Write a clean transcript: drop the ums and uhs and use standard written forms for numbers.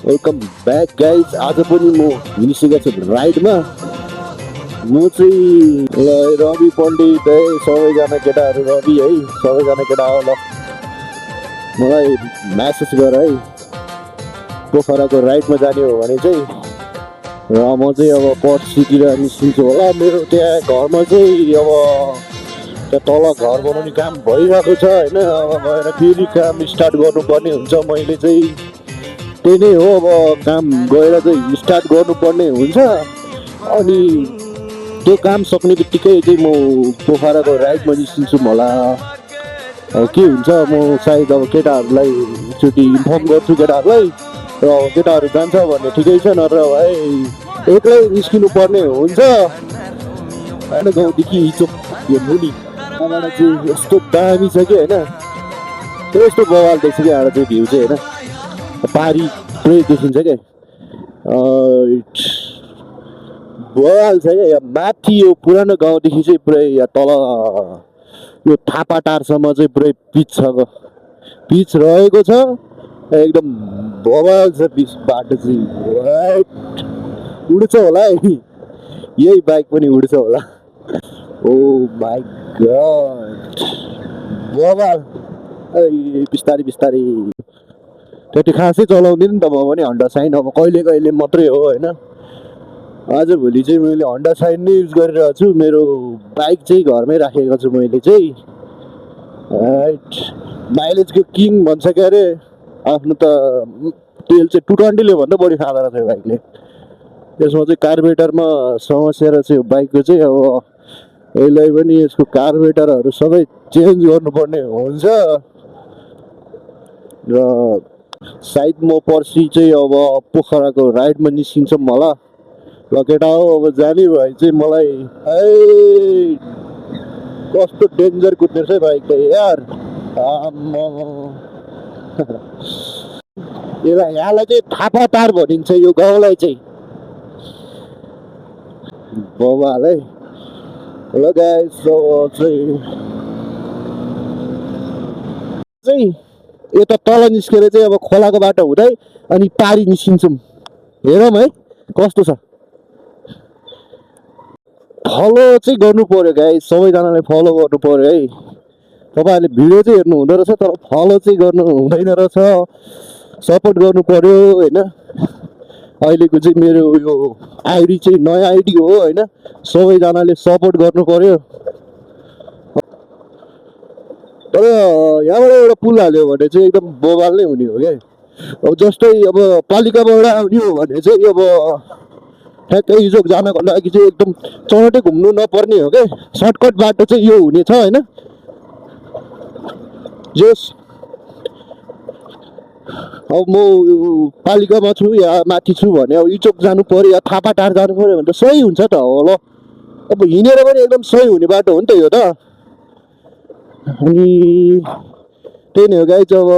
Welcome back guys. आज पनि म हिँडिसकेको छु राइडमा। म चाहिँ रवि पण्डित है, सबैजना केटाहरू रवि है, सबैजना केटा हो ल। मलाई म्यासेज गर है, पोखराको राइडमा जाने हो भने चाहिँ। र म चाहिँ अब पर्सितिर निस्किन्छु होला। मेरो त्यहाँ घरमा चाहिँ अब त्यहाँ तल घर बनाउने काम भइरहेको छ होइन। अब गएर फेरि काम स्टार्ट गर्नुपर्ने हुन्छ। मैले चाहिँ त्यही नै हो, अब काम गएर चाहिँ स्टार्ट गर्नुपर्ने हुन्छ। अनि त्यो काम सक्ने बित्तिकै चाहिँ म पोखराको राइडमा निस्किन्छु होला। के हुन्छ म सायद अब केटाहरूलाई एकचोटि इन्फर्म गर्छु केटाहरूलाई। र केटाहरू जान्छ भने ठिकै छ, नत्र भाइ एक्लै निस्किनु पर्ने हुन्छ होइन। गाउँदेखि हिचो हेर्नु नि, त्यहाँबाट चाहिँ यस्तो दामी छ कि होइन, यस्तो बवाल देख्छ कि यहाँ चाहिँ भ्यू चाहिँ होइन। पारी पुरै देखिन्छ क्या, बवाल छ क्या। यहाँ माथि यो पुरानो गाउँदेखि चाहिँ पुरै यहाँ तल यो थापाटारसम्म चाहिँ पुरै पिच छ, पिच रहेको छ एकदम बवाल छ। पिच बाटो चाहिँ उड्छ होला है, यही बाइक पनि उड्छ होला। ओ माई गड बवाल। बिस्तारै बिस्तारै त्यति खासै चलाउँदिनँ त म पनि हन्डा साइन, अब कहिले कहिले मात्रै हो होइन। आजभोलि चाहिँ मैले हन्डा साइन नै युज गरिरहेको छु। मेरो बाइक चाहिँ घरमै राखेको छु मैले चाहिँ। राइट, माइलेजको किङ भन्छ क्या अरे। आफ्नो त तेल चाहिँ 220ले भन्दा बढी खाँदो रहेछ यो बाइकले। यसमा चाहिँ कार्बोरेटरमा समस्या रहेछ यो बाइकको चाहिँ। अब यसलाई पनि यसको कार्बोरेटरहरू सबै चेन्ज गर्नुपर्ने हुन्छ। र सायद म पर्सि चाहिँ अब पोखराको राइडमा निस्किन्छौँ होला। ल केटा हो, अब जाने भए चाहिँ मलाई कस्तो डेन्जर कुद्ने रहेछ है बाइक त यार। यहाँलाई चाहिँ थापाटार भनिन्छ यो गाउँलाई चाहिँ, बवाल है। ल गाइस चाहिँ यता तल निस्केर चाहिँ अब खोलाको बाटो हुँदै अनि पारी निस्किन्छौँ। हेरौँ है कस्तो छ। फलो चाहिँ गर्नु पर्यो गाइस, सबैजनाले फलो गर्नु पर्यो है। तपाईँहरूले भिडियो चाहिँ हेर्नु हुँदो रहेछ तर फलो चाहिँ गर्नु हुँदैन रहेछ, सपोर्ट गर्नु पर्यो होइन। अहिलेको चाहिँ मेरो यो आइडी चाहिँ नयाँ आइडी हो होइन, सबैजनाले सपोर्ट गर्नु पर्यो। तर यहाँबाट एउटा पुल हाल्यो भने चाहिँ एकदम बवाल नै हुने हो क्या। अब जस्तै अब पालिकाबाट आउने हो भने चाहिँ अब ठ्याक्कै हिजो जानको लागि चाहिँ एकदम चौटै घुम्नु नपर्ने हो क्या। सर्टकट बाटो चाहिँ यो हुनेछ होइन। जस अब म पालिकामा छु या माथि छु भने अब इचोक जानु पर्यो या थापाटार जानु पर्यो भने त सही हुन्छ त होला। अब हिँडेर पनि एकदम सही हुने बाटो हो नि त यो त। अनि त्यही नै हो गाइस। अब